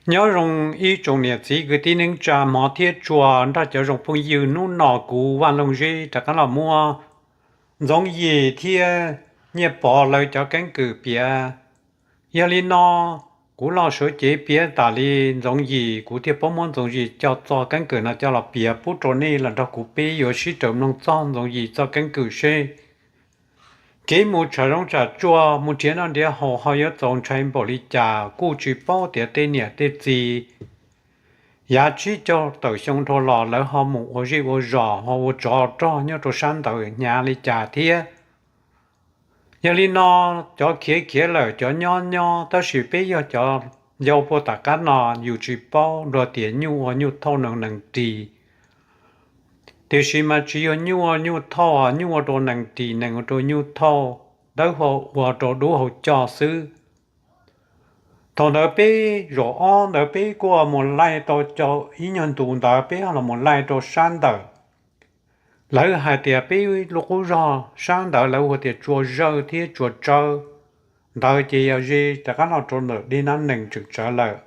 Nyob zoo ib tsoom niam txiv kwv tij neej tsa hmov thiab tshua nrog cov zoo phooj ywg, hnub no kuv Vaj Loog Zeb rov qab los muab Ntxoov Yim thiab Nyiaj Pov lawv cov keeb kwm piav. Yog li no, kuv los sawv cev piav tas li Ntxoov Yim, kuv thiaj paub muab Ntxoov Yim cov txoj keeb kwm no coj los piav pub rau nej los nrog kuv peb yuav sib raws mloog txog Ntxoov Yim txoj keeb kwm seb kev mus tsham zoov tsham tsuag mus nrhiav noj nrhiav haus ho yuav txaus ntshai npaum li cas. Kuj tsis paub tias tej niam tej txiv yav tsib caug tawm xyoo dhau los lawv ho mus ua zej ua zos ho ua tsov rog nyob rau sab ntawd hnyav li cas thiab. Yog li no, cov khiav khiav lawm, cov nyob nyob, tab sis peb yog cov yau puag tom qab no yus tsis paub dua tias nyuj ua nyuj thauj nees nees ris. Tiam sis mas tsis yog nyuj ua nyuj thauj, nyuj ua rau nees ris, nees ua rau nyuj thauj, dawb hau ua rau dub hau coj xwb. Thaum ntawd peb zaum ob ntawd peb kuj mus laij tau cov ib nyuag ntu ntawd peb los mus laij rau sab ntawm lawv hais tias peb lub qub zog sab ntawd lawv hu tias Tsua Zawj thiab Tsua Tsawb. Ntawd ces yog ze rov qab los rau ntawm dej Nab Nees tseem tsawv lawm.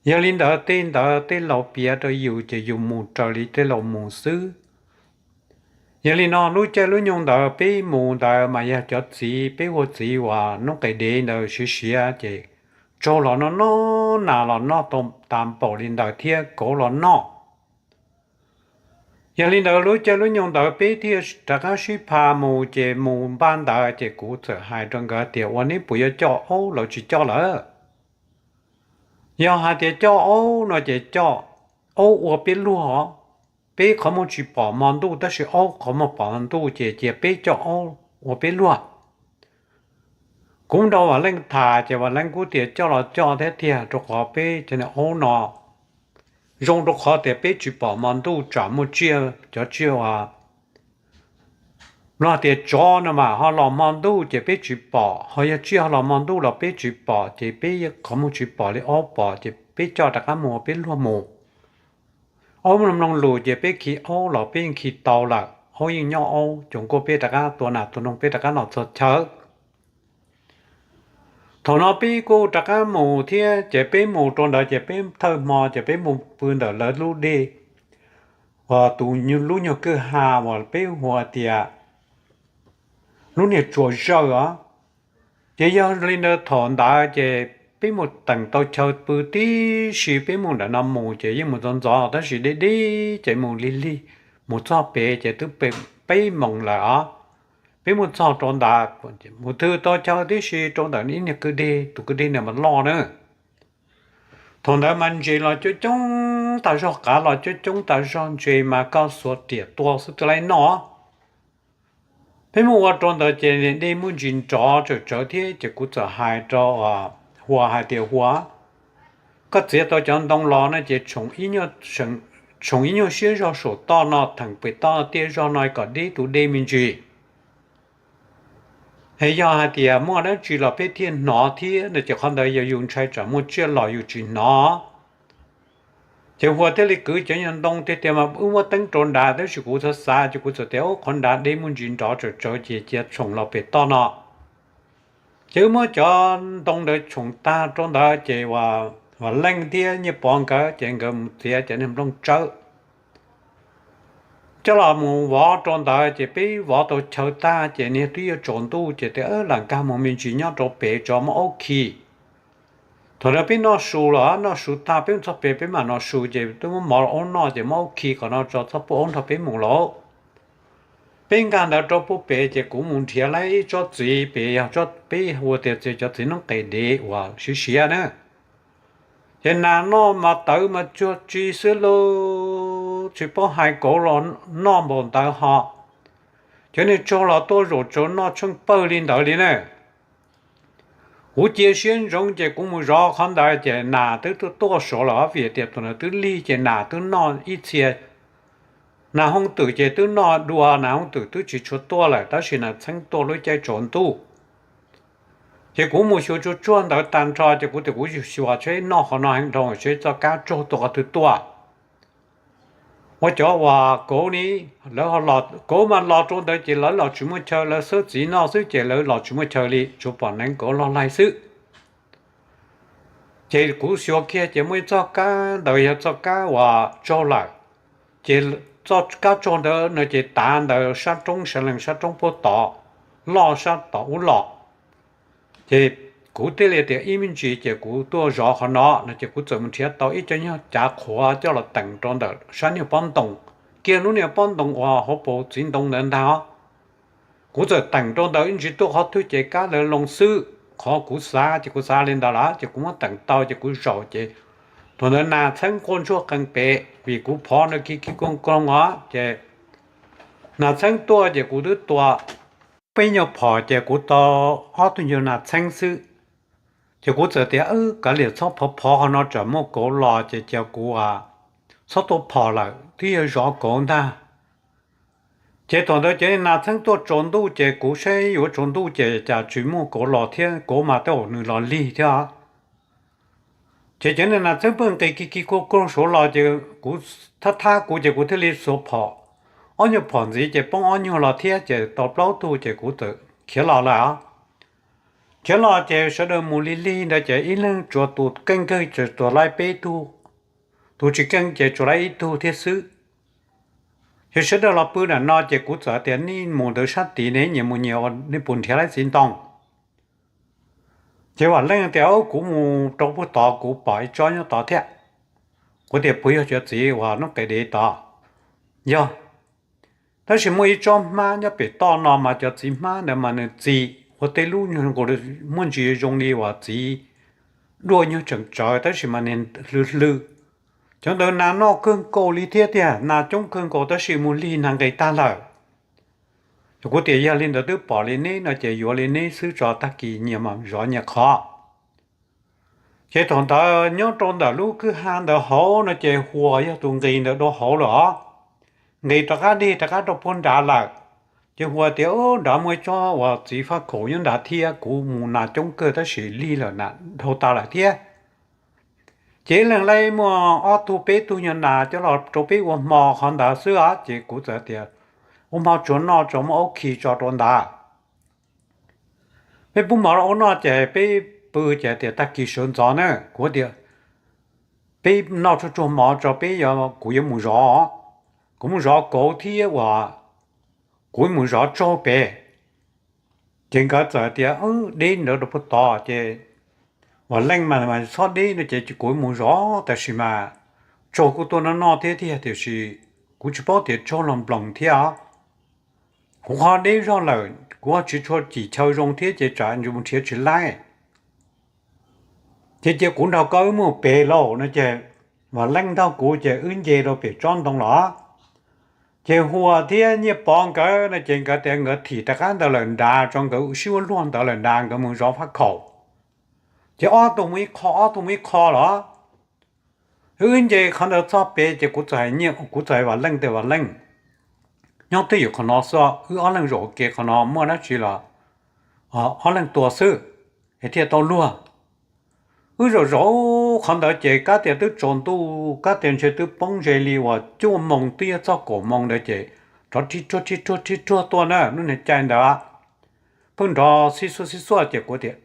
Yog li ntawd tej ntawd tej laus piav rau yus ces yus mus raws li tej laus mus xwb. Yog li no lub caij lub nyoog ntawd peb mus ntawd mas yog cov txiv, peb hu txiv uas noob qes dev ntawd siav siav ces tsaug los noj noj, nas los noj tau tas npaum li ntawd thiab kauv los noj. Yog li ntawd lub caij lub nyoog ntawd peb thiaj rov qab sib pha mus ces mus npaj ntawd ces kuv txawm hais rau nkawd tias ua neb puas yuav coj aub los tsis coj lawm. Yog hais tias coj aub no ces coj aub ua peb luag, peb qhov muag tsis pom hmo ntuj tab sis aub qhov muag pom hmo ntuj ces cia peb coj aub ua peb luag. Kuv nrog Vam Leej tham ces Vam Leej kuj tias coj los coj thiab tiag rau qhov peb cov aub no zoo rau qhov tias peb tsis pom hmo ntuj tsam muaj tsiaj, cov tsiaj uas luag tias tsov no mas ho los hmo ntuj ces peb tsis pom, ho yog tsiaj ho los hmo ntuj los peb tsis pom ces peb qhov muag tsis pom li aub pom ces peb coj rov qab mus ua peb luag mus. Aub mloog mloog lus ces peb khi aub los peb yeej khi tau lawm, aub yeej nyob aub, ces kuj peb rov qab tua nas tua noog peb rov qab los txog chaw. Thaum no peb kuj rov qab mus thiab ces peb mus rau ntawd ces peb thawj hmo ces peb mus pw ntawm lawv lub dej uas tus lub nyuag kwj ha uas peb hu tias lub niag Tsua Zawj os. Ces yog li ntawd thaum ntawd ces peb mus teem tau chaw pw tib si, peb mus ntawm no mus ces yeej mus ntxov ntxov tab sis deb deb ces mus lig lig, mus txog pem ces twb peb moos lawm os. Peb mus txog rau ntawd, mus twg tau chaw tib si rau ntawm ib niag kwj deg, tus kwj deg ntawd mas loj na. Thaum ntawd mas ntses los coob coob tas zog, qav los coob coob tas zog, ntses mas koj xuas riam tua xwb twb laib noj. Peb mus ua rau ntawd ces dej muaj ntsis nrov tsawm tsawv thiab ces kuv txawm hais rau Huas hais tias Huas, koj txiav tau cov ntoo los no ces tshoom ib nyuag siab zog saum toj no theem pem toj tiaj zog no kom deb tus dej me ntsis. Es yog hais tias muaj dab tsi los peb thiaj hnov thiab no ces qhov ntawd yog yus ntshai tsam muaj tsiaj los yus tsis hnov. Ces Huas thiaj li kwv cov nyuag ntoo tiag tiag mas wb muab teeb rau nrad tab sis kuv xav xav ces kuv txawm tias ub qhov nrad deb muaj ntsis nrov tsawm tsawv ces cia tshoom los pem toj no. Ces wb muab cov ntoo ntawd tshoom tag rau ntawd ces Vam Leej thiab Nyiaj Pov nkawd ces nkawd mus txiav cov niag nplooj tsawb coj los mus vov rau ntawd ces peb vov tau chaw tag ces niag twb yuav tsaus ntuj ces tias lam nkag mus me ntsis nyob rau pem tso muab aub khi. Thaum ntawd peb noj su los noj su tag peb mus txog pem peb mam noj su ces twb muab mov rau aub noj ces muab aub khi qhov no tso txhob pub aub nrog peb mus lauj. Peb nkag ntawd rau puag pem ces kuv mus nrhiav lawm ib tsob txiv pem yog peb hu tias txiv cov txiv noob qes dev uas siav siav na. Ces nas noj mas tawv mas tsuag tsi xwb lauj, tsis paub hais kauv los noj npaum ntawd ho. Cov niag tsaug los tuaj zaum tsaus noj tsheej pawg li ntawd li na. Kuv cia siab ntsoov ces kuv mus zov qhov ntawd ces nas twb tuaj tuaj saud lawm vim tias thaum ntawd twb lig ces nas twb noj ib txhia. Nas hooj twm ces twb noj dua, nas hooj twm twb tsis tshua tuaj lawm tab sis nas txheeb tuaj lub caij tsaus ntuj. Ces kuv mus xyuas tsuag tsuag ntawd tag nrho ces kuv tias kuv xyuas xyuas seb noj qhov no heev dhau seb txoj kab tsaug tuaj qhov twg tuaj. Ua cov uas kauv ni, lawv kauv mas los rau ntawd ces lawv los tsis muaj chaw, lawv xwb txiv noj xwb ces lawv los tsis muaj chaw li, tsuas pom neev kauv log laig xwb. Ces kuv xyuas kiag ces muaj ib txoj kab ntawd yog txoj kab uas tsaug lawm. Ces txoj kab tsaug ntawd no ces tav ntawd sab roob sab lees sab roob puag tod, loj sab tom ub los. Ces kuv thiaj li tias ib me ntsis ces kuv tuaj zov qhov no no ces kuv txawm mus nrhiav tau ib co nyuag cav qhuav coj los teem rau ntawm sab niag pob ntoo, kiag lub niag pob ntoo uas hauv paus txiv ntoo ntawd ntag. Kuv txawm teem rau ntawd ib ntsis tuaj qhov twg ces kab lawv loo xwb. Qhov kuv xav ces kuv xav li ntawd lawm ces kuv muab teem tau ces kuv zaum ces thaum ntawd nas txheeb quaj ntsuag qees pem vim kuv phov nws ki ki koog koog os ces nas txheeb tuaj ces kuv twb tua peb nyuag phom ces kuv tau ob tug nyuag nas txheeb xwb. Ces kuv txawm tias kav liam txhob phov phov qhov no tsam muaj kauv los ces cia kuv txhob tua phom lawm twb yog zov kauv ntag. Ces thaum ntawd ces nas txheeb tuaj tsaus ntuj ces kuv saib yuav tsaus ntuj ces cas tsis muaj kauv los thiab, kauv mas tej zaum nws los lig thiab. Ces cov niag nas txheeb pheej nqis ki ki koog koog suav los ces kuv thab thab kuv ces kuv thiaj li xuas phom, ob nyuag phom ntxiv ces poob ob nyuag los thiab ces tau plaub tug ces kuv txawm khiav los lawm. Khiav los ces sawv daws mus lig lig ntawd ces ib leeg tsuas tus keej kawg tsuas laib peb tug, tus tsis keej ces tsuas laib ib tug thiab xwb. Ces sawv daws los pw nram no ces kuv txawm tias nej mus ntawd sab tid ne nyias mus nyias ua nej puas nrhiav laib txiv ntoo. Ces Vam Leej tias kuv mus rau puag tod kuv pom ib tsob nyob tod thiab. Kuv tias puas yog cov txiv uas noob qes dev tod? Yog, tab sis muaj ib tsob hmab nyob pem toj no mas cov txiv hmab ntawd mas nws txi ua tej lub nyuag nkaus muaj ntsis zoo li uas txiv duaj nyuag tseem tsawv tab sis mas nws hlw hlw. Cov ntawd nas noj kawg nkaus li thiab tiag, nas coob kawg nkaus tab sis mus lig nas nqis tag lawm. Ces kuv tias yog li ntawd twb pom li neb no ces yuav li neb xwb tso tag kis nyias mam zov nyias qhov. Ces thaum ntawd nyob rau ntawm lub kwj ha ntawd hauv no ces Huas yog tus nqis ntawd rau hauv lawm os. Nqis rov qab dig rov qab rau puag nrad lawm. Ces Huas tias nrad muaj ib tsob uas txiv faj khaum nyob nrad thiab, kuv mus nas coob kawg tab sis lig lawm na, dhau tas lawm thiab. Ces ib leeg laib muaj ob tug peb tug nyuag nas coj los rau peb ua hmo qhov ntawd xwb os. Ces kuv txawm tias ua hmo tsuav noj tso muab aub khi tso rau ntawd. Peb pub mov rau aub noj ces peb pw ces tias tag kis sawv ntxov na, kuv tias peb noj tsuag tsuag mov tso peb, kuv yuav mus zov, kuv mus zov kauv thiab uas kuv mus zov tsaug pem. Ces nkawd txawm tias deb ntawd rau puag tod ces Vam Leej mas txhob deb no ces kuv mus zov tab sis mas tsaug kuj tuaj noj noj thiab tiag tiam sis kuv tsis paub tias tsaug los nploos thiab. Kuv qhov deb zog lawm kuv ho tsis tshua cim chaw zoo thiab ces tsam nws mus nrhiav tsis laib. Ces cia kuv nrog koj wb mus pem lauj no ces Vam Leej nrog kuv ces wb nce rau pem tsob ntoo los. Ces Huas thiab Nyiaj Pov nkawd no ces nkawd tias nkawd thim rov qab ntawd lawm nrad tso, nkawd sib ua luag ntawd lawm nrad nkawd mus zov faj khaum. Ces ob tug mus ib qho ob tug mus ib qho los. Wb nce qhov ntawd txog pem ces kuv txawm hais Nyiaj, kuv txawm hais Vam Leej tias Vam Leej, nyob twj ywm qhov no xwb, wb ob leeg zaum ua ke qhov no muaj dab tsi los ob leeg tua xwb es thiaj tau luag. Wb zaum zaum qhov ntawd ces kab tias twb tsaus ntuj, kab tias ntshe twb poob ze li uas cuaj moos twb yuav txog kaum moos ntawd ces rov rhib ruag rhib ruag rhib ruag tuaj na lub niag caij ntawd. Pheej nrov xib xuaj xib xuaj ces kuv tias,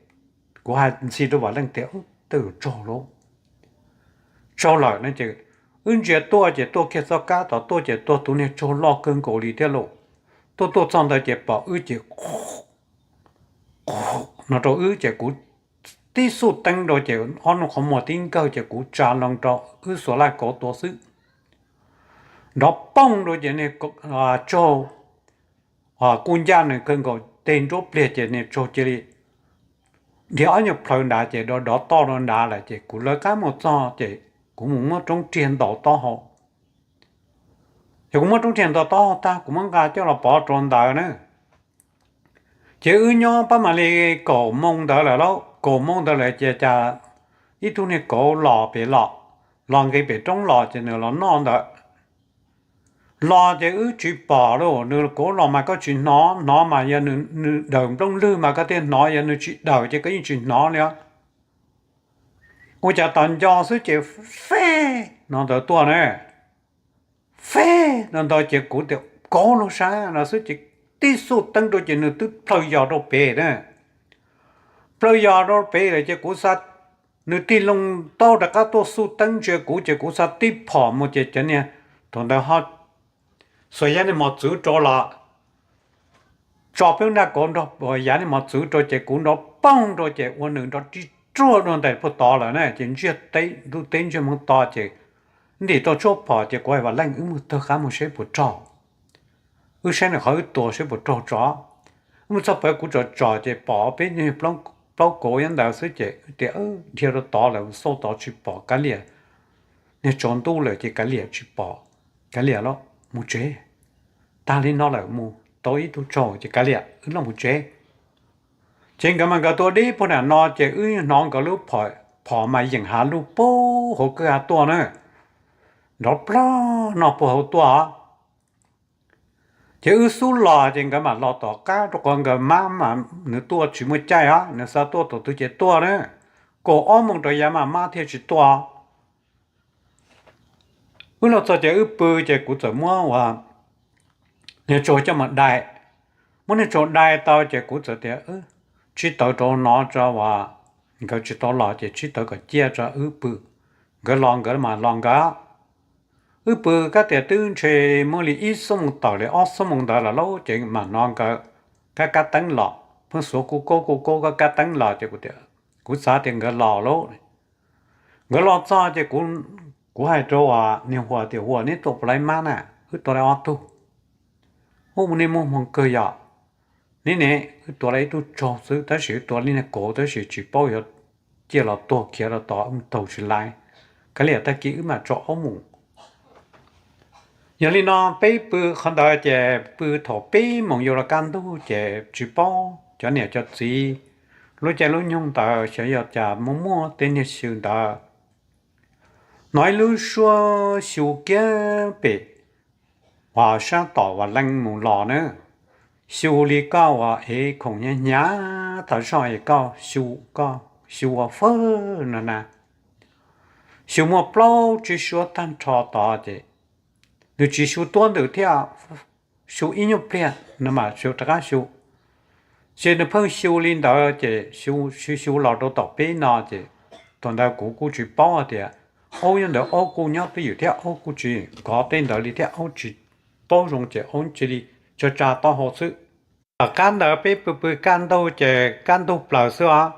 kuv hais ntxhi rau Vam Leej tias tej zaum tsaug lauj, tsaug lawm no ces wb ntsia tuaj ces tuaj kiag txoj kab tod tuaj ces tuaj tus niag tsaug loj kawg nkaus li thiab lauj. Tuaj tuaj txog ntawd ces pom wb ces no rau wb ces kuv tib xuj teeb rau ces ob nub qhov muag tib nkawg ces kuv tsa loo rau wb xuas laj kauv tua xwb. Nrov pooj rau ces niag tsaug kuj ncaj nws kawg nkaus teg nruab pliag ces niag tsaug cia li dhia ob nyuag plhaw nrad ces dov dov toj rau nrad lawm ces kuv lawv qab mus txog ces kuv mus muab roob riag ntaus taub hau. Ces kuv muab roob riag ntaus taub hau tag kuv muab nqa coj los pov rau ntawd na. Ces wb nyob pab mam li kaum moo ntawd lawm lauj, kaum moo ntawd lawm ces cas ib tug niag kauv los pem los, los nqis pem roob los ces nws los noj ntawd. Los ces wb tsis pom lauj, nws kauv los mas koj tsis hnov, hnov mas yog nws daws nplooj lwg mas koj thiaj hnov, yog nws tsis daws ces koj yeej tsis hnov li os. Ua cas tos nco xwb ces feb no ntawd tuaj na, feb no ntawd ces kuv tias kauv los sav no xwb ces tib xuj teeb rau ces nws twb plhaw yos rau pem na. Plhaw yos rau pem lawm ces kuv xa nws tig loo taub rov qab tuaj xuj teeb ntsia kuv ces kuv xav tib phom mus ces cov niag, thaum ntawd ho xuas yab niag mos txwv rau los tso peb naj kauv nrog yab niag mos txwv rau ces kuv nrov poog rau ces ua nws nrov ri ruag dua ntais puag tod lawm na ces ntsiag teb ntuj teb ntsiag moog to ces ntim tau tshuaj phom ces kuv hais Vam Leej wb mus tawg qab mus saib puas raug, wb saib nws qhov wb tua saib puas raug tso. Wb mus txog pem kuv tsom tsom ces pom peb niag plaub kauv nyob ntawd xwb ces wb tias dhia rau tod lawm xauj tod tsis pom Kav Liam, niag tsaus ntuj lawm ces Kav Liam tsis pom, Kav Liam los mus tsev, tag li no lawm mus tau ib tug tsaug ces Kav Liam wb los mus tsev. Ces nkawd mas nkawd tua deb puag nram no ces wb hnov nkawd lub phom mas yeem hav luj puag hauv kwj ha tuaj na, nrov plog no puag hauv tuaj. Ces wb xub los ces nkawd mam los tom qab rau qhov nkawd mab mas nws tuaj tsis muaj caij os, nws xav tuaj tus twg ces tuaj na, kaum ob moos rau yav mas mab thiaj tsis tuaj. Wb los txog ces wb pw ces kuv txawm muab ua niag tsaug coj mus dai, muab niag tsaug dai tau ces kuv txawm tias tsib tawv rau no tso uas nkawd tsis tau los ces tsib tawv kom ciaj tso wb pw, nkawd los nkawd mas los nkawd. Wb pw kab tias twb ntshe muaj li ib xuab moos tawm li ob xuab moos ntawd los lauj ces mam no nkawd kab kab teeb los, pheej xuav kuj kaub kuj kaub kab kab teeb los ces kuv xav tias nkawd los lauj. Nkawd los txog ces kuv hais rau niag Huas tias Huas neb tua puas laib mab na, wb tua laib ob tug. Ub, neb muaj hmoo kawg yom, neb ne, wb tua laib ib tug tsaug xwb tab sis wb tua li niag kauv tab sis tsis paub yuav ciaj los tuag khiav rau tod wb taug tsis laib, Kav Liam tag kis wb mam tso aub mus. Yog li no peb pw qhov ntawd ces pw thaum peb moos yuav los kaj ntug ces tsis paub cov niam cov txiv lub caij lub nyoog ntawd xyov yog cas muaj muaj tej niag xyw ntawd hnov ib lub suab xyu kiag pem uas sab tom Vam Leej mus los na, xyu li koj uas ev khoom hnyav hnyav tas zog es koj xyu, koj xyu ua fawb no na. Xyu muaj plaub tsib suab tag nrho tod ces nws tsis xyu tuab ntws thiab, xyu ib nyuag pliag no mas xyu rov qab xyu. Ces nws pheej xyu li ntawd ces xyu xyu los rau tom peb no ces thaum ntawd kuv kuj tsis paub hais tias aub nyob ntawd, aub kuj nyob twj ywm thiab aub kuj tsis kov tej ntawd li thiab aub tsis paub zoo ces aub cia li tsa tsa taub hau xwb. Tom qab ntawd peb pw pw kaj ntug ces kaj ntug plaws xwb os,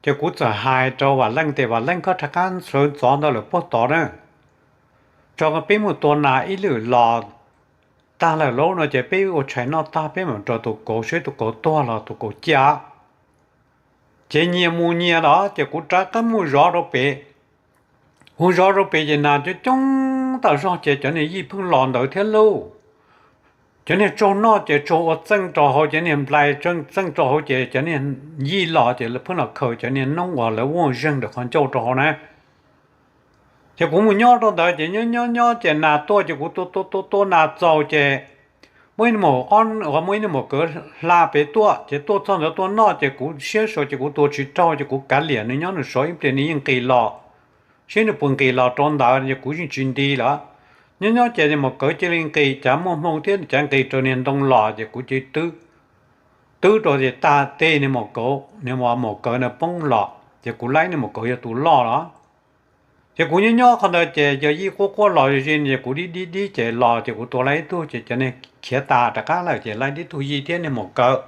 ces kuv txawm hais rau Vam Leej tias Vam Leej, koj rov qab sawv ntxov ntawd lawm puag tod na, tso peb mus tua nas ib lwm los tag lawm lauj no ces peb ua tshais noj tag peb mam rau tus kauv seb tus kauv tuag los tus kauv ciaj. Ces nyias mus nyias los ces kuv rov qab mus zov rau pem. Kuv zov rau pem ces nas coob coob tas zog ces cov niag yij pheej los ntawd thiab lauj. Cov niag tsaug noj ces tsaug ua txeej rau hauv, cov niag nplai txeej rau hauv ces cov niag yij los ces pheej los khaws cov niag noob uas lawv vuaj zeeg ntawm qhov ncauj rau hauv na. Ces kuv mus nyob rau ntawd ces nyob nyob nyob ces nas tuaj ces kuv tua tua tua tua nas txaus ces muaj ib, muaj ib niag maum kawv hla pem tuaj ces tuaj txog ntawd tuaj noj ces kuv siab sua ces kuv tua tsis raug ces kuv kav liam nws nyob nws sov ib pliag nws yeej nqis los, seb nws puas nqis los rau ntawd es kuv yeej tsis nti lawm. Nyob nyob ces niag maum kawv cia li nqis, cav muaj hmoo thiab cav nqis raws niag ntoo los ces kuv cia li twb, twb rau ces tag tej niag maum kawv, niag maum kawv ntawd poob los ces kuv laib niag maum kawv yog tus loj los. Ces kuv nyob nyob qhov ntawd ces yawg yij quaj quaj los ze es kuv dib dib dib ces los ces kuv tua laib ib tug ces cov niag khiav tas rov qab lawm ces laib tib tug yij thiab niag maum kawv.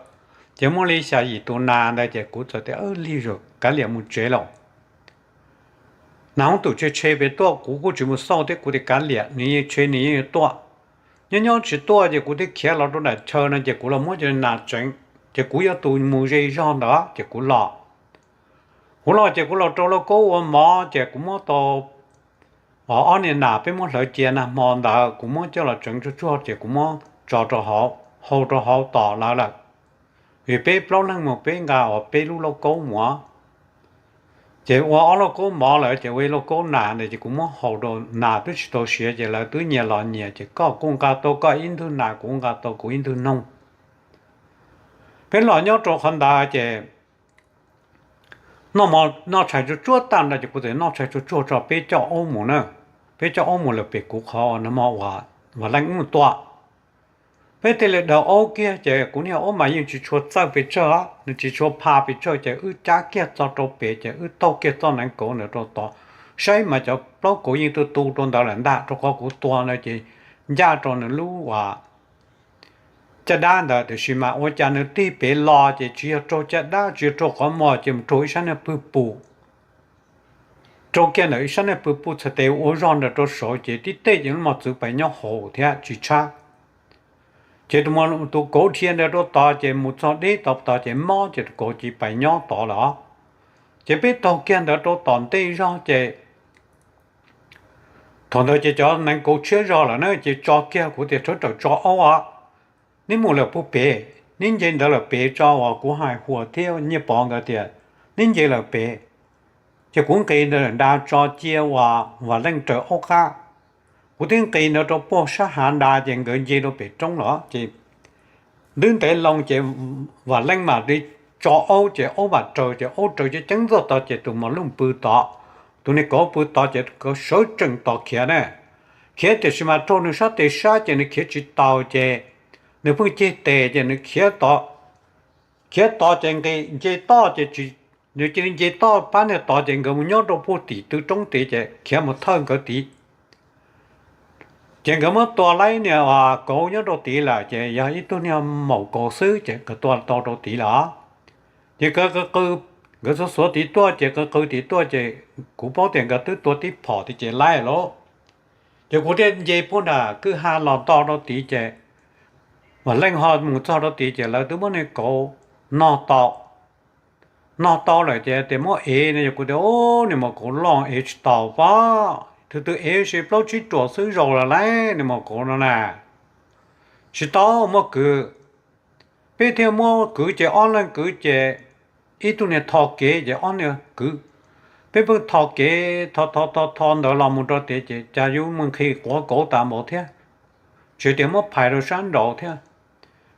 Ces muaj li xya yim tus nas ntawd ces kuv txawm tias lig zam kav liam mus tsev lawm. Nas hoob tum tshe tshe pem tuaj kuv kuj tsis mus xauj thiab kuv tias kav liam nws yeej tshe nws yeej yuav tuaj. Nyob nyob tsis tuaj ces kuv thiaj khiav los rau nram chaw no ces kuv los muab cov nas tseev ces kuv yog tus mus ze zog ntawd ces kuv los. Kuv los ces kuv los rau lauj kaub ua mov ces kuv muab tau ob niag nas peb muab hlawv cia nag hmo ntawd kuv muab coj los tseev tsuag tsuag ces kuv muab tso rau hauv, hau rau hauv tos lawv lawm. Vim peb plaub leeg mus peb nqa uas peb lub lauj kaub mus, ces ua ob lauj kaub mov lawm ces ua ib lauj kaub nas ntawd ces kuv muab hau rau nas twb tsis tau siav ces lawv twb nyias los nyias ces koj kuj nqa tau koj ib ntwg nas kuv nqa tau kuv ib ntwg noog. Peb los nyob rau qhov ntawd ces noj tshais tsuag tsuag tag nrho ces kuv txawm noj tshais tsuag tsuag tso peb coj aub mus na. Peb coj aub mus lawm pem kuv qhov no uas Vam Leej wb mus tua. Peb thiaj li daws aub kiag ces kuv niag aub mas yeej tsis tshua txawj pes tsawg, nws tsis tshua pha pes tsawg ces wb cab kiag txog rau pem ces wb taug kiag txoj neev kauv ntawd rau tod. Saib mas cov plaub kauv yeej tu tu rau ntawd lawm ntag, rau qhov kuv tua ntawd ces ncaj rau nws lub uas caj dab ntawd, tiam sis mas ua cas nws tig pem los ces tsis yog raug caj dab tsis yog raug qhov muag ces mus raug ib sab niag pwg pum, raug kiag ntawm ib sab niag pwg pum txhais tes ua zog ntawd rau saud ces tib teg ces lub mos txwv pais nyob hauv thiab tsis tshab. Ces tus kauv dhia ntawd rau tod ces mus txog deb tod tod ces mob ces tus kauv cia li pais nyob tod lawm. Ces peb taug kiag ntawd rau tom ntej zog ces thaum ntawd ces cov neev kauv tshiab zog lawm na ces tso kiag kuv tias sawv rawm tso aub os, neb mus lawm puag pem, neb nce ntawd lawm pem tso uas kuv hais Huas thiab Nyiaj Pov nkawd tias neb nce lawm pem. Ces kuv nqis ntawd nra tso cia uas Vam Leej raws aub qab. Kuv twb nqis ntawd rau puag sab hav nra ces nkawd nce rau pem roob lawm ces ntub ntev loo ces Vam Leej mam li tso aub ces aub mam raws ces aub raws ceev ceev ntxog tod ces tus mos lwj pw tod, tus niag kauv pw tod ces sawv tsees tos khiav na. Khiav tiam sis mas raug nws sab tes sab ces nws khiav tsis taus ces nws pheej ceg tes ces nws khiav tod, khiav tod ces nqis nce toj ces nws cia li nce toj pab niag tod ces nkawd mus nyob rau puag tim tw roob tid ces khiav mus thawj nkawd tid. Ces nkawd muab tua laib niag kauv nyob rau tid lawm ces yog ib tug niag maum kauv xwb ces nkawd tua tau rau tid lawm. Ces nkawd qw qw, nkawd xuav xuav tid tuaj ces qw qw tid tuaj ces kuv paub tias nkawd twb tua tib phom tid ces laib lawm. Ces kuv thiaj nce puag nram kwj ha los nto rau tid ces Vam Leej ho mus txog rau tid ces lawv twb muab niag kauv no tau, no tau lawm ces tias muab ev no ces kuv tias, Ub, niag maum kauv loj ev tsis tau pob, tus twg ev si plaub tsib ruam xwb zaus lawm lauj, niag maum kauv no na. Tsis tau, muab kwv. Peb thiaj muab kwv ces ob leeg kwv ces ib tug niag tho kev ces ob niag kwv. Peb pheej tho kev tho tho tho tho ntawd los mus rau tid ces cas yuav mus nqhis quav kauv tas npaum thiab, tsis tias muab phais rau sab nraud thiab.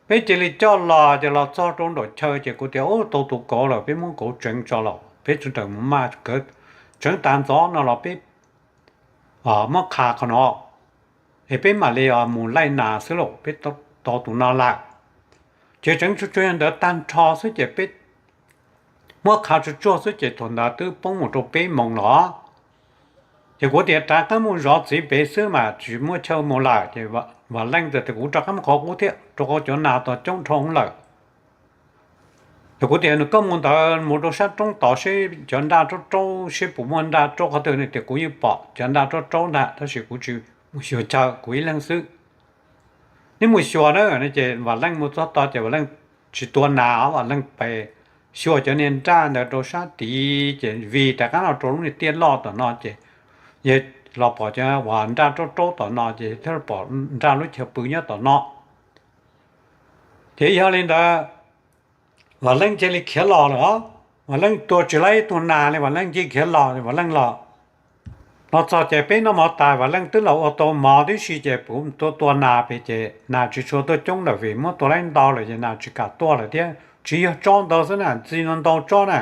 Peb cia li coj los ces los txog rau nraum chaw ces kuv tias, Ub, tau tus kauv lawm, peb muab kauv tseev tso los peb sawv daws mus maj kawv, tseev tas ntxov no los peb muab qha qhov no es peb mam li mus laij nas xwb lauj, peb tau tus no lawm. Ces tseev tsuag tsuag yog ntawd tag nrho xwb ces peb muab qha tsuag tsuag xwb ces thaum ntawd twb poob mus rau peb moos los. Ces kuv tias rov qab mus zov txiv pem xwb mas tsis muaj chaw mus lawm ces Vam Leej tias kuv rov qab mus qhov qub thiab rau qhov cov nas tod coob dhau lawm. Ces kuv tias nws koj mus ntawd mus rau sab roob tod seb cov nraj raub raub seb puas muaj nraj raub qhov twg no tias kuv yeej pom cov nraj raub raub ntag tab sis kuv tsis mus xyuas chaw kuv ib leeg xwb. Neb mus xyuas na no ces Vam Leej mus txog tod ces Vam Leej tsis tua nas, Vam Leej pais xyuas cov niag nraj ntawd rau sab tid ces vim rov qab los rau lub niag tiaj loj tom no ces yog los pom cov uas nraj raub raub tom no ces thiaj pom nraj lub chaw pw nyob tom no. Ces yog li ntawd Vam Leej cia li khiav los lawm. Vam Leej tua tsis laib ib tug nas li, Vam Leej cia li khiav los, Vam Leej los. Los txog ces peb noj mov tas, Vam Leej twb los ua tau mov tib si ces kuv tua tua nas pem ces nas tsis tshua tuaj coob lawm vim muab tua laib ntau lawm ces nas tsis kam tuaj lawm thiab, tsis yog tsob ntau xwb na, ntxi no ntau tsob na.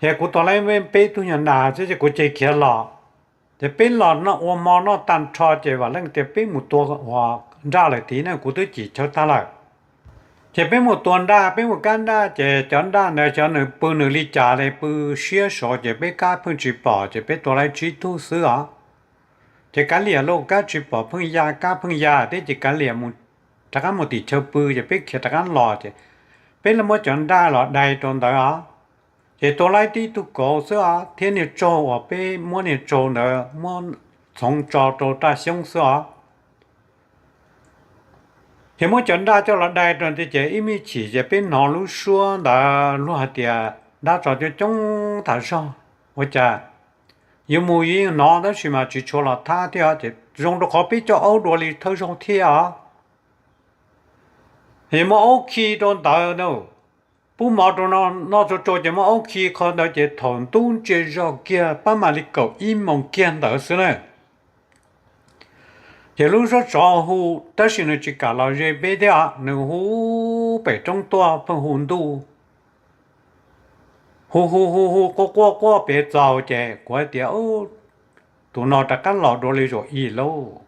Ces kuv tua laib peb tug nyuag nas xwb ces kuv cia li khiav los. Ces peb los noj ua hmo noj tag nrho ces Vam Leej tias peb mus tua uas nraj lawm tid ne, kuv twb cim chaw tag lawm. Ces peb mus tua nraj, peb mus kab nraj ces cov nraj ntawd xyov nws pw nws li cas li, pw siab saud ces peb kab pheej tsis pom ces peb tua laib tsib tug xwb os. Ces kav liam lauj, kab tsis pom pheej ya, kab pheej ya thiab ces kav liam mus rov qab mus tim chaw pw ces peb khiav rov qab los ces peb los muab cov nraj los dai rau ntawd os. Ces tua laib tib tug kauv xwb os thiab niag tsaug uas peb muab niag tsaug ntawd muab txhoov tso rau raj xyoob xwb os. Ces muab cov nraj coj los dai rau ntawd ces ib me chim ces peb hnov lub suab ntawd luag hais tias dab tsov coob coob tas zog, ua cas yuav mus yuav yeej hnov tab sis mas tsis tshua los thab thiab os. Ces zoo rau qhov peb coj aub dua li thawj zaug thiab os. Ces muab aub khi rau ntawd na, pub mov rau noj tsuag tsuag ces muab aub khi qhov ntawd ces thaum ntub ntsia zog kiag pab mam li kaum ib moos kiag ntawd xwb na. Ces lub suab tsov hu, tab sis nws tsis kam los ze peb thiab, nws hu pem roob tuaj pheej hu ntuj, hu hu hu hu quaj quaj quaj pem txaus ces kuv hais tias, Tus no rov qab los dua li zaum ib lauj.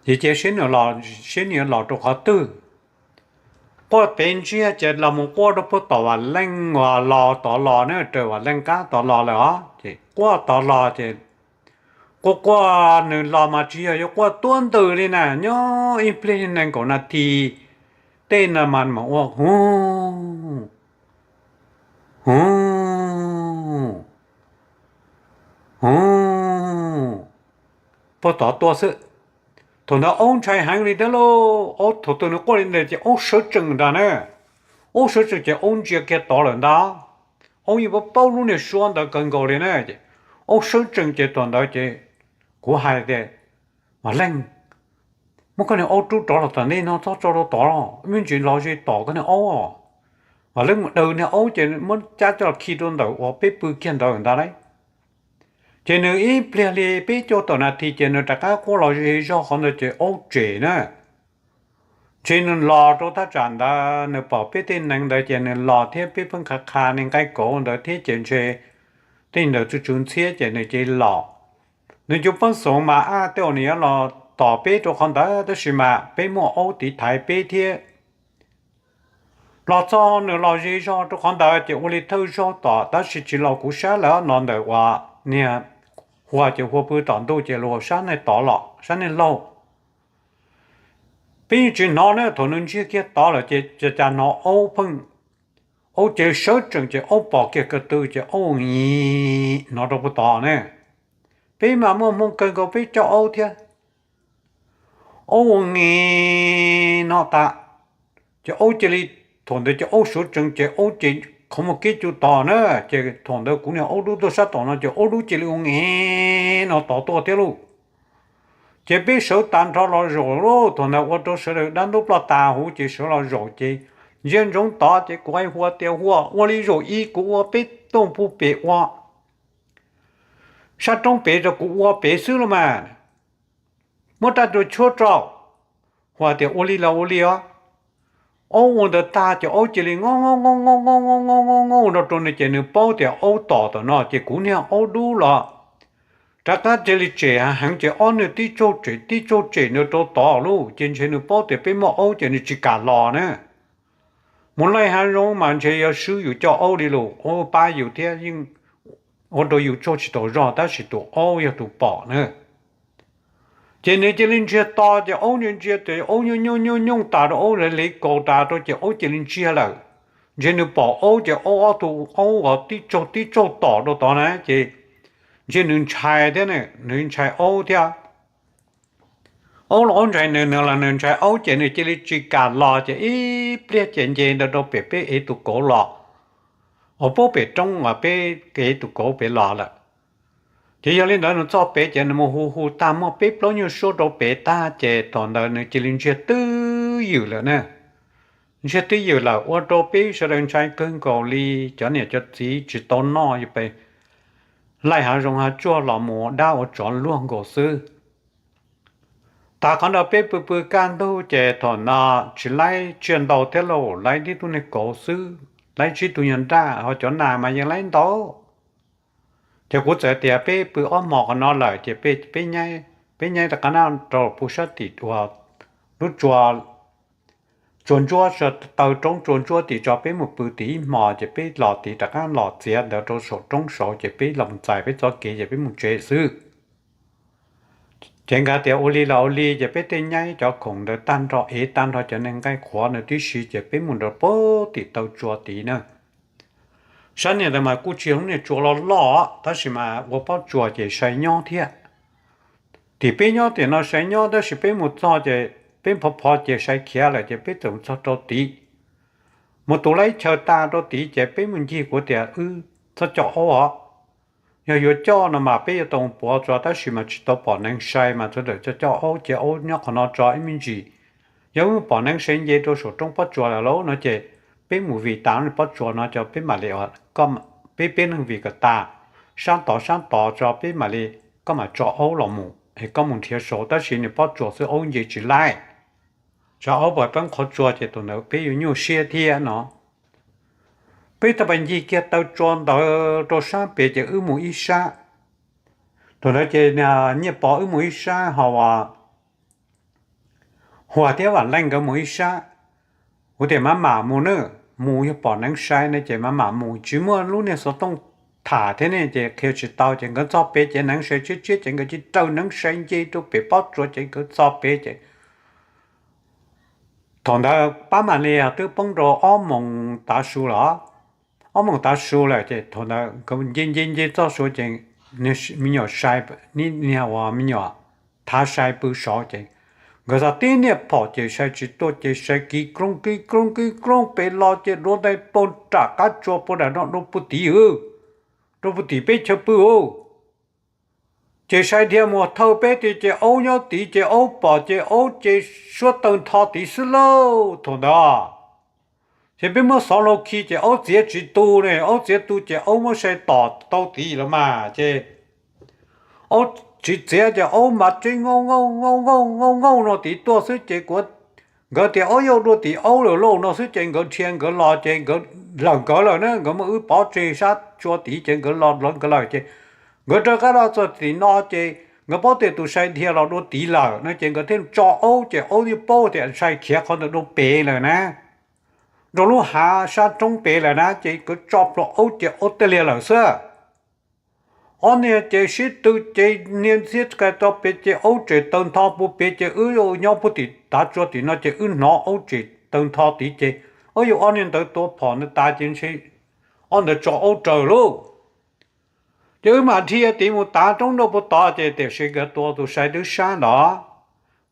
Ces cia seb nws los, seb nws yuav los rau qhov twg. Quaj pem ntsiag ces los mus quaj rau puag tom Vam Leej uas los tod los na, raws Vam Leej qab tod los lawm os. Ces quaj tod los ces quaj quaj nws los mas tsis yog yuav quaj tuab ntws li na, nyob ib pliag nees nkaum nas this tej no mas mas ua hu hu hu puag tod tuaj xwb. Thaum ntawd aub ntshai heev li thiab lauj, aub thaum twg nws quaj li ntawd ces aub sawv tsees ntag na. Aub sawv tsees ces aub ntsia kiag tod lawm ntag. Aub yeej paub paub lub niag suab ntawd kawg nkaus li na. Aub sawv tsees ces thaum ntawd ces kuv hais tias, Vam Leej, muab koj niag aub rub rov los tom ntej no txhob tso rau tod los, me ntsis los ze tom koj niag aub. Vam Leej mus daws niag aub ces muab cab coj los khi rau ntawm uas peb pw kiag ntawd ntag lauj. Ces nws ib pliag li peb caug tawm nas this ces nws rov qab quaj los ze zog qhov ntawd ces aub tsem na. Ntshe nws los rau thaj tsam ntawd nws pom peb tej nees ntawd ces nws los thiab peb pheej qha qha niag nqaij kauv ntawd thiab ces ntshe tej ntawd tsw tsw ntxhiab ces nws cia li los. Nws cov poj xoov mas ab tej uas nws yuav los tom peb rau qhov ntawd tab sis mas peb muaj aub tiv thaiv peb thiab. Los txog nws los ze zog rau qhov ntawd ces ua li thawj zaug tom tab sis tsis los kuv sab lawm no ntawm uas niag hua ces hua pw tom ntuj ces los sab niag tod los sab niag laug. Peb yeej tsis hnov na, thaum nws ntsiag kiag tod lawm ces cas hnov aub pheej, aub ces sawv tsees ces aub pom kiag ko tw ces aub nyiv hnov rau puag tod ne. Peb mas muaj hmoo kawg nkaus peb coj aub thiab. Aub ua nge no tas, ces aub cia li, thaum ntawd ces aub sawv tsees ces aub ces qhov muag kiab cu tod na, ces thaum ntawd kuv niag aub dub tuaj sab tom no ces aub dub cia li ua nge no tod tuaj thiab lauj. Ces peb sawv tag nrho los zaum lauj, thaum ntawd ua rau sawv daws dab ntub ploj tas huv ces sawv los zaum ces ntsia ntsoov tod ces kuv hais hua tias hua ua li zaum ib kuv ua peb tuaj puag pem ua sab roob pem rau kuv ua pem xwb los mas, muab raj tua tshuab rau. Hua tias ua li los ua li os. Aub ua ntawd tag ces aub cia li ngo ngo ngo ngo ngo ngo no rau nws ces nws paub tias aub tom tom no ces kuv niag aub dub los rov qab cia li tsem heev ces ob nws tib tsaug tsem tib tsaug tsem nws rau tod lauj, ces ntshe nws paub tias peb muaj aub ces nws tsis kam los na. Mus laij hav zoov mas ntshe yuav swb yus coj aub li lauj, aub pab yus thiab yeej ua rau yus tsaug tsis tau zog tab sis tus aub yog tus pom na. Ces nws cia li ntsiag to ces aub ntsia ntsia ces aub nyooj nyooj nyooj nyooj tas rau aub le kaus tas rau ces aub cia li ntsiag lawm. Ntshe nws pom aub ces aub ob tug aub uas tib tsaug tib tsaug tom rau tod na ces ntshe nws ntshai thiab, nws ntshai aub thiab. Aub los aub ntshai nws, nws los nws ntshai aub ces nws cia li tsis kam los ces ib pliag ces nce ntawd rau pem peb ev tus kauv los, uas puag pem roob uas peb ev tus kauv pem los lawm. Ces yog li ntawd nws txog pem ces nws mus hu hu tag muaj peb plaub nyuag suab rau pem tag ces thaum ntawd nws cia li ntsiag twb ywm lawm na. Ntsiag twb ywm lawm ua rau peb sawv daws ntshai kawg nkaus li, cov niam cov txiv tsis tau noj yuav pes laij hav zoov hav tsuag los mus dab ua tsov luag nkaus xwb. Tas qhov ntawd peb pw pw kaj ntug ces thaum no tsis laib tsiaj ntau thiab lauj, laib tib tug niag kauv xwb, laib tsib tug nyuag nraj, ho cov nas mas yeej laib ntau. Ces kuv txawm tias peb pw ob hmos qhov no lawm ces peb, peb nyaib rov qab naj rau pem sab tim uas lub tsua, tsua ntsuab, taw roob tsua ntsuab tim tso peb mus pw tim ib hmos ces peb los tid rov qab los txiav ntawd rau saum roob saud ces peb los mus txais peb txoj kev ces peb mus tsev xwb. Ces nkawd tias ua li los ua li ces peb tej nyaib cov khoom ntawd tag nrho ev tag nrho cov niag nqaij qhuav ntawd tib si ces peb mus rau pem tim taw tsua tid na. Sab niag ntawd mas kuj tsis yog lub niag tsua loj loj tab sis mas ua pob tsuas ces sai nyob thiab. Tim peb nyob tim no sai nyob tab sis peb mus txog ces peb phov phov ces sai khiav lawm ces peb txawm mus txog rau tid. Mus tus laib chaw tas rau tid ces peb mus ncig kuv tias wb txhob coj aub os. Yog yuav coj no mas peb yuav tau puav tso tab sis mas tsis tau pom neev sai mas txhob tawm coj coj aub cia aub nyob qhov no tso ib me ntsis. Yog wb mus pom neev sai nce rau saum roob pob tsuas lawm lauj no ces peb mus vij tas pob tsuas no cov peb mam li, peb peb neeg vij kom tas, sab tod sab tod tso peb mam li, koj mam tso aub los mus es koj mus nrhiav saud tab sis nws pob tsuas xwb aub nce tsis laib. Tsam aub pheej qhov tsua ces tus ntawd peb yuav nyuaj siab thiab no. Peb tau pas ncig kiag taw tsua ntawd rau sab pem ces wb mus ib sab. Thaum ntawd ces Nyiaj Pov wb mus ib sab ho as Huas thiab Vam Leej nkawd mus ib sab. Kuv tias mam mam mus nawb, mus yog pom neev sai ne ces mam mam mus, tsis muaj lub niag xov tooj tham thiab ne ces qhia tsis tau. Ces nkawd txog pem ces neev sai tshiab tshiab ces nkawd cia li raws neev sai nce rau pem pob tsuas ces nkawd txog pem ces thaum ntawd pab mam li twb poob rau ob moos tav su lawm. Ob moos tav su lawm ces thaum ntawd nkawd nce nce nce txog saud ces me nyuam sai, niag uas me nyuam thav sai pw saud ces nkawd txog tib niag phom ces sai tsis tuaj ces sai kiv kroob kiv kroob kiv kroob pem los ces duav ntais puag nram qab tsua puag nram no dua puag tim, dua puag tim peb chaw pw. Ces sai dhia mus thawj peb tid ces aub nyob tid ces aub pom ces aub ces suab tawg ntho tid xwb lauj thaum ntawd. Ces peb muab xov laug khi ces aub txiav tsis tu ne, aub txiav tu ces aub muab sai tom tau tid los mas ces aub tsis txiav ces aub mas tseeb nkauj nkauj nkauj nkauj nkauj nkauj no tid tuaj xwb ces kuv, nkawd tias aub yauj dua tim aub lawm lauj no xwb ces nkawd dhia nkawd los ces nkawd lawm nkawd lawm na, nkawd muab wb pov tseg sab tsua tid ces nkawd los nkawd lawm ces nkawd rov qab los txog tim no ces nkawd paub tias tus sai dhia los dua tid lawm no ces nkawd thiaj tso aub ces aub yeej paub tias sai khiav qhov ntawd dua pem lawm na, rau lub hav sab roob pem lawm na ces nkawd tso plhuav aub ces aub tij liag lawm xwb. Ob niag ces sib tw ces niag ntxhiab kais rau pem ces aub tsem tawg ntho puag pem ces wb nyob puag tim tav tsua tim no ces wb hnov aub tsem tawg ntho tid ces wb yog ob niag ntawd tua phom ntawd tas ces ntshe ob ntawd tso aub raws lauj. Ces wb mam dhia tid mus tav roob nrauj puag tod ces tiam sis nkawd tua tus sai twb sab ntawd.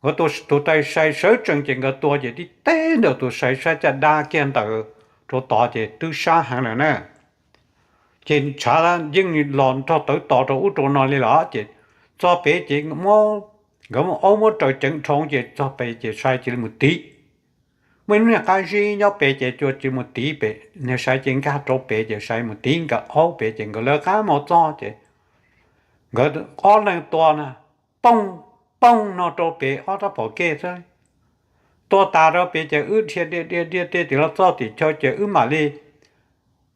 Nkawd tua tus sai sawv tsees ces nkawd tua ces tib teb ntawm tus sai sab caj dab kiag ntawd rau tod ces twb sab heev lawm na. Ces tshav yeej los nrog tawv tos rau ub rau no li lawm ces txog pem ces nkawd muab aub muab raws ceev dhau ces txog pem ces sai cia li mus tiv. Muaj ib lub niag qab zib nyob pem ces cua cia li mus tiv pem, niag sai ces nkag rau pem ces sai mus tiv nkawd aub pem ces nkawd lawv qab mus txog ces nkawd ob leeg tua na, pooj pooj no rau pem ob rab phom kej xwb. Tua tas rau pem ces wb dhia dhia dhia dhia dhia tim los txog tim chaw ces wb mam li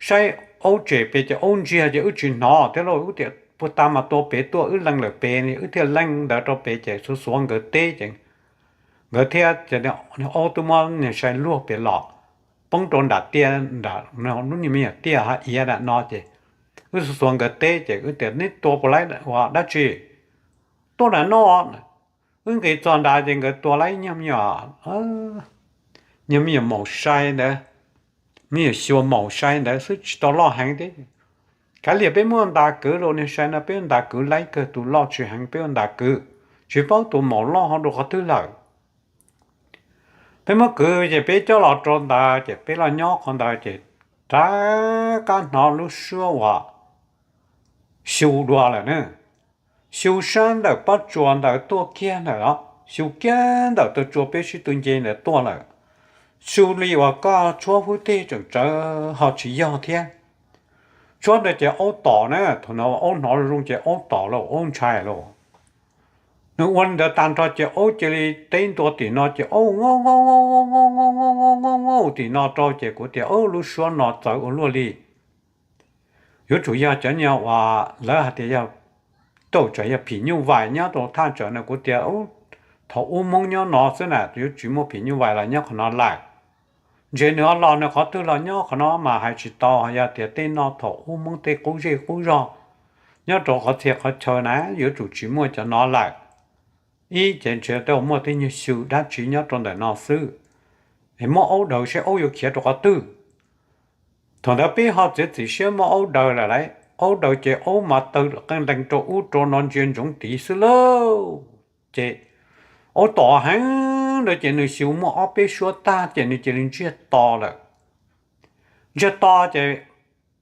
saib aub tsem pem ces aub ntsiag ces wb tsis hnov thiab lauj, wb tias puag ta mas tua pem tuaj wb lees lawm pem wb thiaj lees ntawd rau pem ces xuav xuav nkawd teb ces nkawd thiab aub twb muab niag sai luag pem los poob rau nram tiaj nram lub niag me nyuam tiaj hav iav nram no ces wb xuav xuav nkawd teb ces wb tias neb tua puas laib ua dab tsi tuaj nram no. Wb nqis txog nrad ces nkawd tua laib nyuag me nyuam, nyuag me nyuam maum sai ntawd, me nyuam xyuas maum sai ntawd xwb tsis tau loj heev thiab. Kav liam peb muab ntas kwv rau niag sai no, peb ntas kwv laib kawg, tus loj tsis heev peb ua ntas kwv, tsis paub tus maum loj ho dua qhov twg lawm. Peb muab kwv ces peb coj los rau ntawd ces peb los nyob qhov ntawd ces rov qab hnov lub suab uas xyu dua lawm na. Xyu sab ntawm pob tsuas ntawd tuaj kiag ntawm, xyu kiag ntawm tau tsua peb sib tw nce ntawd tuaj lawm. Xyu li uas koj tshuab hub teg tseem tsawv ho tsis yog thiab. Tshuab ntawd ces aub tom na, thaum no aub hnov zoo ces aub tom lauj, aub ntshai lauj. Nws ua li ntawd tag nrho ces aub cia li teb ntua tim no ces aub a a a tim no rau ces kuv tias lub suab no txawv ua luaj li. Yuav tsum yog cov nyuag uas lawv hais tias yog, tau tsam yog phim nyuj vais nyob rau thaj tsam no, kuv tias thaum ub Hmoob nyob no xwb na, yuav tsis muaj phim nyuj vais los nyob qhov no lawm. Ntshe nws ho los nws qhov twg los nyob qhov no mas hais tsis tau, yog tias tej no thaum ub Hmoob tej qub zej qub zog nyob rau qhov txhia qhov chaw na yuav tsum tsis muaj cov no lawm. Ib ces ntshe tej muaj tej nyuag xyu dab tsi nyob rau ntawm no xwb, es muab aub daws seb aub yuav khiav rau qhov twg. Thaum ntawd peb ho txiav txim siab muab aub daws lawm lauj, aub daws ces aub mas tawg qee lees rau ub rau no ntsia ntsoov tid xwb lauj. Ces aub tom heev ntawd ces nws xyu muaj ob peb suab tag ces nws cia li ntsiag to lawm. Ntsiag to ces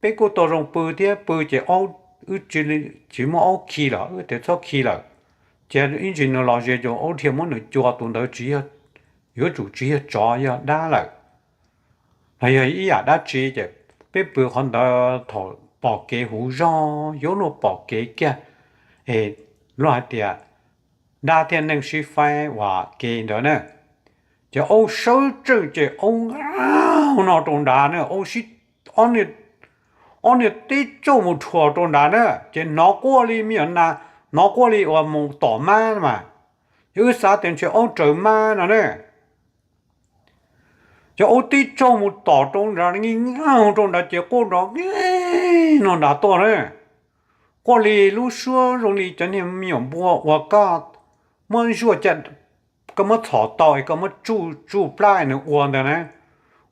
peb kuj tau zoo pw thiab, pw ces aub, wb tsis muaj aub khi lawm, wb tias txhob khi lawm, cia ib ntsis nws los ze ces aub dhia muab nws cua, tus ntawd tsis yog, yuav tsum tsis yog tsov yog dab lawm, los yog ib yam dab tsi ces peb pw qhov ntawd thaum pom kev huv zog yuav luag pom kev kiag, es luag hais tias dab thiab neeg sib faib uas ke ntawd na, ces aub sawv tsees ces aub nqa no rau nrad na, aub sib, ob niag tib tsuj mus rhuas rau nrad na, ces hnov quaj li me nyuam nas, hnov quaj li uas mus tom mab mas, ces wb xav tias ntshe aub raws mab no na. Ces aub tib tsaug mus tom rau nrad, nqi nqaug rau nrad ces quaj nrov nqi no nrad tuaj na. Quaj li lub suab zoo li cov niag me nyuam npua uas koj muab zuaj, koj muab txhom tau es koj muab tsuj tsuj plab nws ua ntawd na.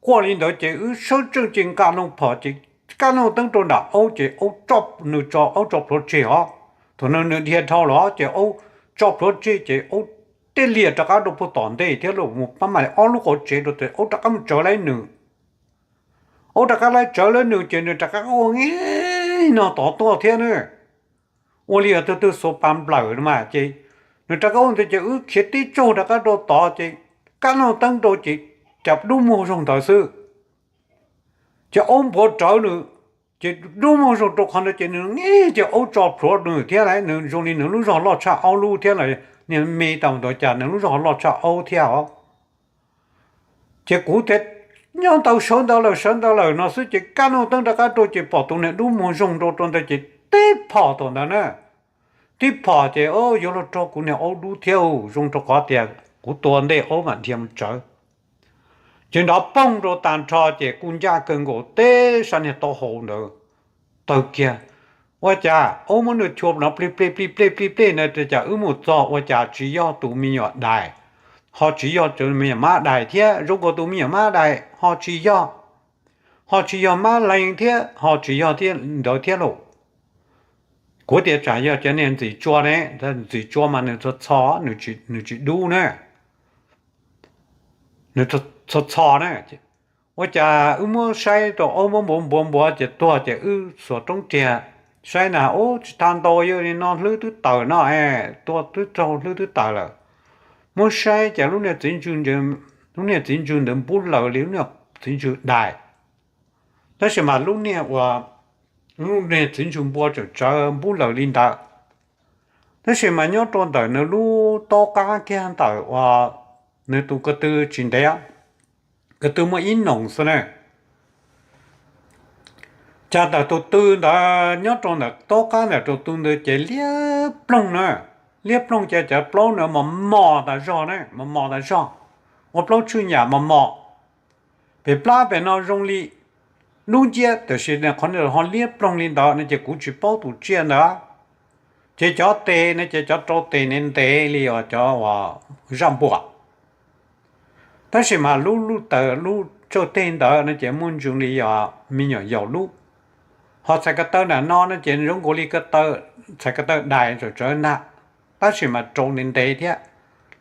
Quaj li ntawd ces wb sawv tsees ces nqa noog phom ces kaj noog teeb rau nram aub ces aub tso, nws tso, aub tso plhuav tseg os. Thaum nws dhia dhau lawm ces aub tso plhuav tseg ces aub thiaj li rov qab rau puag tom ntej thiab los mus pab mam li ob lub qhov tsev rau ces aub rov qab mus tsawv lawv nws. Aub rov qab lawv tsawv lawv nws ces nws rov qab ua nqi no tod tuaj thiab na. Ua li yog tus twg xuas pas nplawm no mas ces nws rov qab ua ntawd ces wb khiav tib tsaug rov qab rau tod ces kaj noog teeb rau ces cas dub muag zoo ntawd xwb. Ces aub npuav rawv nws, ces dub muag zoo rau qhov ntawd ces nws nqi ces aub tso plhuav nws thiab lauj, nws zoo li nws lub zog loj tshaj aub lub thiab los niag me tau ntawd cas nws lub zog loj tshaj aub thiab os. Ces kuv thiaj nyob ntawd sawv ntawd lawm sawv ntawd lawm no xwb ces kaj noog teeb rov qab rau ces pom tus niag dub muag zoo rau rau ntawd ces tib phom thaum ntawd na. Tib phom ces yuav luag rau kuv niag aub dub thiab zoo rau qhov tias kuv tua ntej aub mam dhia mus tsawv. Ces nrov poog rau tag nrho ces kuj ncaj kawg nkaus teb sab niag taub hau ntawd tawg kiag. Ua cas aub muab nws chua no plig plig plig plig plig plig na, cas wb mus txog ua cas tsis yog tus me nyuam dais, ho tsis yog tus me nyuam mab dais thiab, zoo nkaus tus me nyuam mab dais ho tsis yog, ho tsis yog mab lees thiab ho tsis yog ntawd thiab lauj. Kuv tias tsam yog cov niag ntxim tsua ne, ntxim tsua mas nws txho txho, nws tsis dub na, nws txho txho na. Ua cas wb muab saib rau aub muab npuav npuav npuav ces tuag ces wb xuas roob riag saib na, ub tsis tau ntau, yog li no hlwb twb tawm no, tua twb raug hlwb twb tawm lawm. Muab saib ces lub niag txiv ntswg, lub niag txiv ntswg ntawd npub lawm li lub niag txiv ntswg dais. Tab sis mas lub niag uas, lub niag txiv ntswg npua tseem tsawv npub lawm li ntawd. Tab sis mas nyob rau ntawm nws lub taub qab kiag ntawm uas nws tus ko tw tsis ntev, ko tw muaj ib noos xwb na. Cas ntawm tus tw ntawd nyob rau ntawm taub qab ntawm tus tw ntawd ces liab ploog na, liab ploog ces cov plaub ntawd mos mos tas zog na, mos mos tas zog, ua plaub tswj nyam mos mos. Pem plab pem no zoo li dub nciab, tiam sis qhov ho liab ploog li ntawd no ces kuv tsis paub tus tsiaj ntawd. Ces cov tes no ces cov rau tes ntev ntev li os, cov uas zaj npuam. Tab sis mas lub, lub taw, lub tsawj teg ntawd no ces muaj ntsoov li os me nyuam yaus lub. Ho txhais ko taw nram no no ces zoo nkaus li ko taw, txhais ko taw dais tsawv tsawv ntag, tab sis mas rau ntev ntev thiab.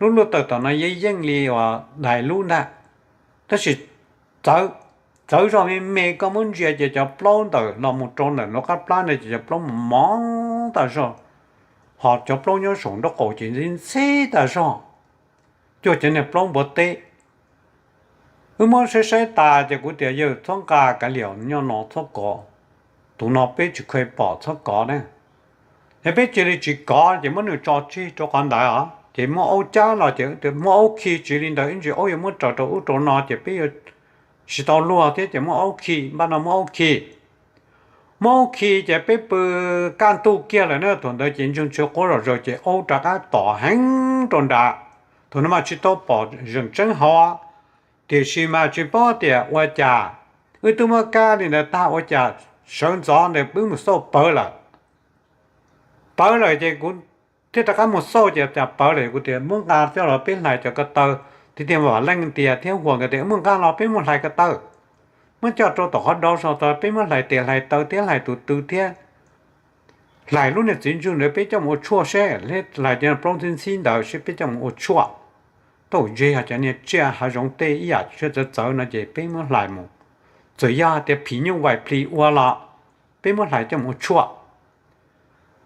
Lub luj taws tom no yeej yeej li uas dais lub ntag, tab sis txawv, txawv zog me me, koj muab ntsia ces cov plaub ntawm los mus rau ntawm lub qab plab ntawd ces cov plaub mos mos tas zog, ho cov plaub nyob saum nraub qaum ces ntxhib ntxhib tas zog, cuag cov niag plaub npua teb. Wb muab saib saib tas ces kuv tias yawg txhob nqa kav liam nyob no txhob kov, tus no peb tsis kheev pom txhob kov na. Yog peb cia li tsis kov ces muab nws tso tseg rau qhov ntawd os, ces muab aub cab los ces muab aub khi tsis li ntawd ib ntsis aub yuav muab raws rau ub rau no ces peb yuav tsis tau luag thiab ces muab aub khi, npaj no muab aub khi. Muab aub khi ces peb pw kaj ntug kiag lawm na, thaum ntawd ces ntsoog tsw quav zom zaws ces aub rov qab tom heev rau nrad. Thaum no mas tsis tau pom zeem tseeb hauv, tiam sis mas tsis paub tias ua cas, wb twb muab kab li ntawd tag ua cas sawv ntxov ntawd peb mus xauj pawv lawm. Pawv lawm ces kuv thiaj rov qab mus xauj ces cas pawv lawm, kuv tias muab nqa coj los peb hlais cov ko taw. Tiag tiag mas Vam Leej tias thiab Huas nkawd tias muab nqa los peb muab hlais ko taw, muab coj rau tom qhov do zog tod peb muab hlais tes hlais taw thiab hlais tus tw thiab hlais lub niag txiv ntswg ntawd peb coj mus ua tshuaj seb, hlais cov plaub ntxhib ntxhib ntawd seb peb coj mus ua tshuaj. Tau ze yog cov niag tsiaj hav zoov tej ib yam tsiaj txawv txawv no ces peb muab hlais mus. Txawm yog hais tias phim nyuj vais plis ua los peb muab hlais coj mus ua tshuaj.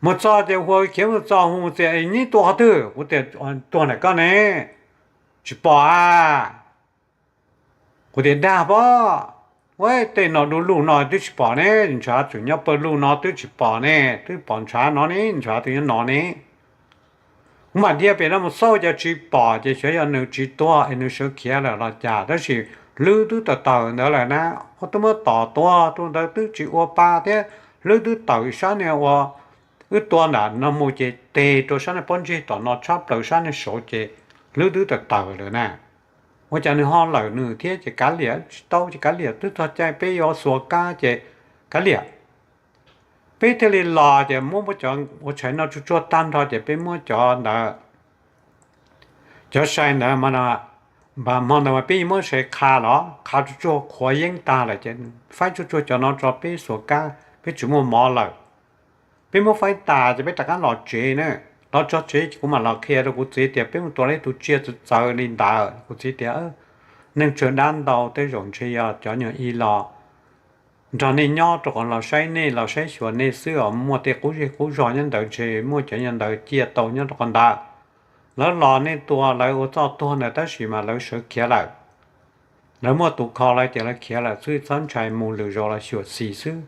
Mus txog ces Huas khiav mus txog, Huas tias neb tuaj qhov twg? Kuv tias tuag ntawm koj ne. Tsis pom a. Kuv tias dag pob, ua tej no du lug no twb tsis pom ne, ntshav tseem nyob pawg lug no twb tsis pom ne, twb pom ntshav no ne, ntshav twb nyob no ne. Kuv mam dhia pem no mus xauj ces tsis pom ces xyov yog nws tsis tuag es nws sawv khiav lawm los cas, tab sis hlwb twb tawm tawm ntawd lawm na, twb muab tom tuag rau ntawd twb tsis ua pa thiab, hlwb twb tawm sab niag uas wb tua nram no mus ces teg rau sab niag pob ntseg tom no tshab plaws sab niag saud ces hlwb twb tawm tawm lawm na. ua cas nws ho lawm nws thiab ces kav liam, tsis tau ces kav liam, twb txog caij peb yuav xuas kab ces kav liam. Peb thiaj li los ces muab muab cov ua tshais no tsuag tsuag tag nrho ces peb muab cov ntawd, cov sai ntawd mas, hmo ntawd mas peb muab sai qha los qha tsuag tsuag qhuav yeeb tag lawm ces faib tsuag tsuag cov no tso peb xuas kab, peb tsis muaj mov lawm. Peb muab faib tas ces peb rov qab los tsev na. Los txog tsev ces kuv mam los qhia rau kuv txiv tias peb mus tua tau ib tug tsiaj txawv txawv li ntawd. Kuv txiv tias, neeg tsawg dab ntau tej zaum ntshe yog cov nyuag i los nrog nej nyob rau qhov los saib nej, los saib xyuas nej xwb os, muaj tej qub zej qub zog nyob ntawd ntshe muaj cov nyuag ntawd ciaj tau nyob rau qhov ntawd. Lawv los nej tua lawv ua txoj tuag ntawd tab sis mas lawv sawv khiav lawm. Lawv muaj tus kho lawv ces lawv khiav lawm xwb, txhob ntshai, mus lwm zaus los xyuam xim xwb.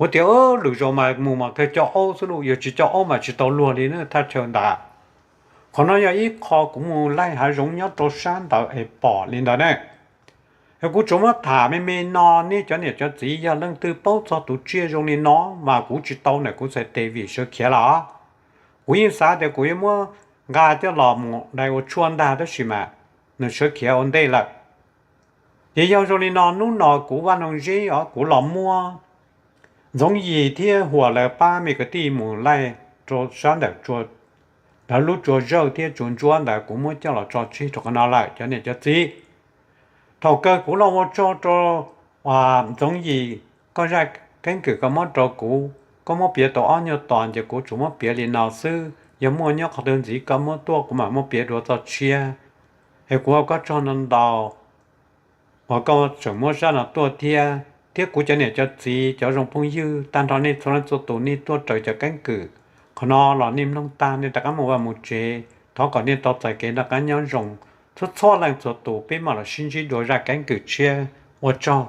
Kuv tias, lwm zaus mas mus mas kawg coj aub xwb lauj, yog tsis coj aub mas tsis tau luag li na thaj chaw ntawd. Qhov no yog ib qho kuv mus laij hav zoov nyob rau sab ntawd es pom li ntawd ne. Es kuv tsuas muab tham me me no, nej cov niam cov txiv yog leej twg paub txog tus tsiaj zoo li no mas kuv tsis tau na, kuv txhais tes vim sawv khiav lawm. Kuv yeej xav tias kuv yuav muab nqa coj los mus dai ua tshuaj ntag tab sis mas nws sawv khiav ua ntej lawm. Ces yog zoo li no hnub no kuv Vaj Noog Zeb os kuv los muab Ntxoov Yis thiab Huas lawv pab me kwv tij mus laij rau sab ntawm lawv lub tsua zawj thiab tsua ntsuab ntawd, kuv muab coj los tso tseg rau qhov no lawm cov niam cov txiv. Thaum kawg kuv los ua tsaug rau Ntxoov Yis, koj zaj keeb kwm koj muab rau kuv, koj muab piav tau ob nyuag tos ces kuv tsuas muab piav li no xwb, yog muaj nyob qhov twg ntxiv koj muab tuaj kuv mam muab piav dua txoj tshiab. Es kuv ua koj tsaug ntau ntau uas koj tseem muab zaj no tuaj thiab, thiab kuv cov niam cov txiv cov zoo phooj ywg tag nrho nej txhua leej txhua tus nej tuaj raws cov keeb kwm qhov no los nej mloog tag nej rov qab mus vaj mus tsev, thov kom nej tau txais kev noj qab nyob zoo txhua txhua leej txhua tus, peb mam los sib ntsib dua zaj keeb kwm tshiab, ua tsaug.